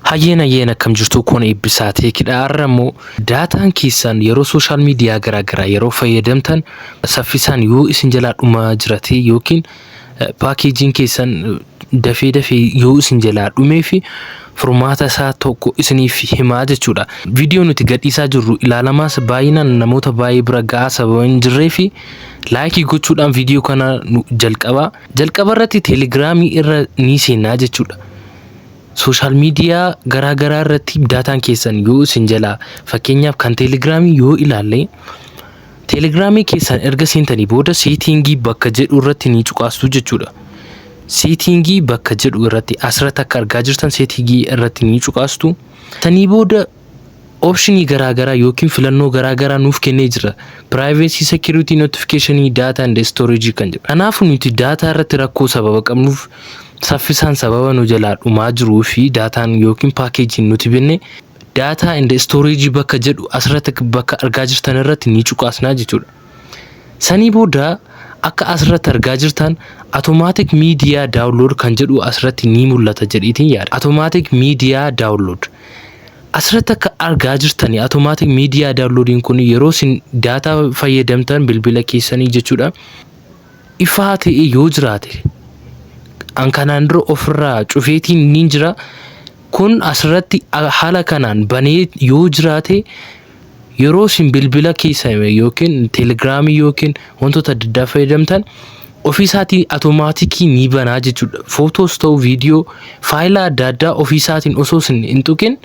Hayyeen hayyeen, akkam jirtu? Kun Eebbisaa Teekidha. Har'a immoo daataan keessan yeroo social media garaagaraa yeroo fayyadamtan saffisaan yoo isin jalaa dhumaa jirate yookiin packageiin keessan dafee dafee yoo isin jalaa dhumee fi furmaata isaa tokko isiniif himaa jechuudha. Viidiyoo nuti gadhiisaa jirru ilaalamaas baay'inaan namoota baay'ee bira ga'aa sababa hin jirree fi like gochuudhaan viidiyoo kana jalqabaa. Jalqaba irratti Telegramii irra ni seenaa jechuudha. Social media garaa garaa irratti daataan keessan yoo isin jalaa, fakkeenyaaf kan Telegramii yoo ilaalle, Telegramii keessan erga seentanii booda setting bakka jedhu irratti ni cuqaastu jechuudha. Setting bakka jedhu irratti, asirratti akka argaa jirtan, setting irratti ni cuqaastu. Sanii booda option garaa garaa yookiin filannoo garaa garaa nuuf kennee jira. Privacy, security, notification, data and storage kan jedhu. Kanaafuu nuti daataa irratti rakkoo sababa qabnuuf, saffisaan sababa nu jalaa dhumaa jiruu fi daataan yookiin packageiin nuti binne, data and storage bakka jedhu asirratti bakka argaa jirtan irratti ni cuqaasnaa jechuudha. Sanii booda akka asirratti argaa jirtan automatic media download kan jedhu asirratti ni mul'ata jedheetiin yaada. Automatic media download. Asirratti akka argaa jirtani, automatic media downloadiin kun yeroo isin daataa fayyadamtan bilbila keessanii jechuudha. Ifaa ta'e yoo jiraate, an kanaan dura ofirraa cufeetiin ni jira. Kun asirratti haala kanaan banee yoo jiraate, yeroo isin bilbila keessan yookiin Telegramii yookiin wantoota adda addaa fayyadamtan ofiisaatii automatic ni banaa jechuudha. Footoos ta'u viidiyoo, faayila adda addaa ofiisaatiin osoo isin hin tuqin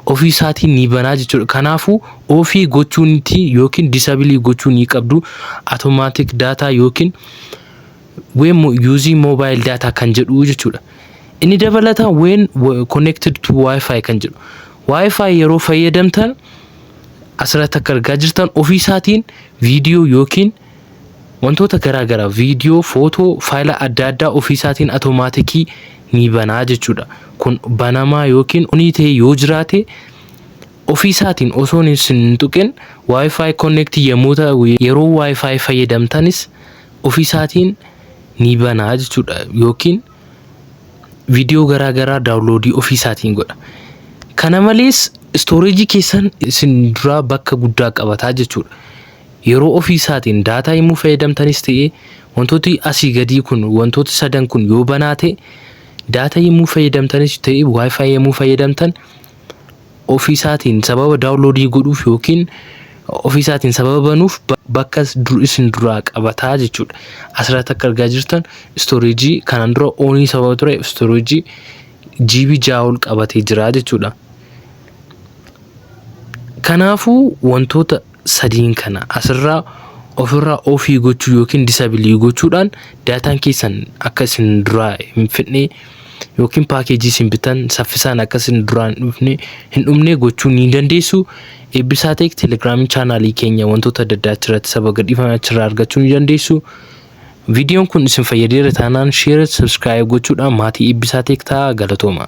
ofiisaatiin ni banaa jechuudha. Kanaafuu off gochuunti yookiin disable gochuu ni qabdu automatic data yookiin when using mobile data kan jedhu jechuudha. Inni dabalataan when connected to Wi-Fi kan jedhu. Wi-Fi yeroo fayyadamtan asirratti akka argaa jirtan ofiisaatiin viidiyoo yookiin wantoota garaagaraa, viidiyoo, footoo, faayila adda addaa ofiisaatiin automatic ni banaa jechuudha. Kun banamaa yookiin on ta'e yoo jiraate, ofiisaatiin osoo isin hin tuqin Wi-Fi connect yommuu ta'u, yeroo Wi-Fi fayyadamtanis ofiisaatiin ni banaa jechuudha yookiin viidiyoo garaagaraa download ofiisaatiin godha. Kana malees storage keessan isin duraa bakka guddaa qabataa jechuudha. Yeroo ofiisaatiin daataa yommuu fayyadamtanis ta'ee, wantooti asii gadii kun, wantooti sadan kun yoo banaa ta'e, daataa yommuu fayyadamtanis ta'e Wi-Fi yommuu fayyadamtan ofiisaatiin sababa download godhuuf yookiin ofiisaatiin sababa banuuf bakka isin duraa qabataa jechuudha. Asirratti akka argaa jirtan storage kanaan dura on sababa ture storage GB 6 ol qabatee jira jechuudha. Kanaafuu wantoota sadiin kana asirraa ofirraa off gochuu yookiin disable gochuudhaan daataan keessan akka isin duraa hin fidne yookiin package isin bitan saffisaan akka isin duraa hin dhufne, hin dhumne gochuu ni dandeessu. Eebbisaa Tech Telegramii channelii keenya wantoota adda addaa achirratti saba gadhiifame achirraa argachuu ni dandeessu. Viidiyoon kun isin fayyadeera taanaan share, subscribe gochuudhaan maatii Eebbisaa Tech ta'aa. Galatooma.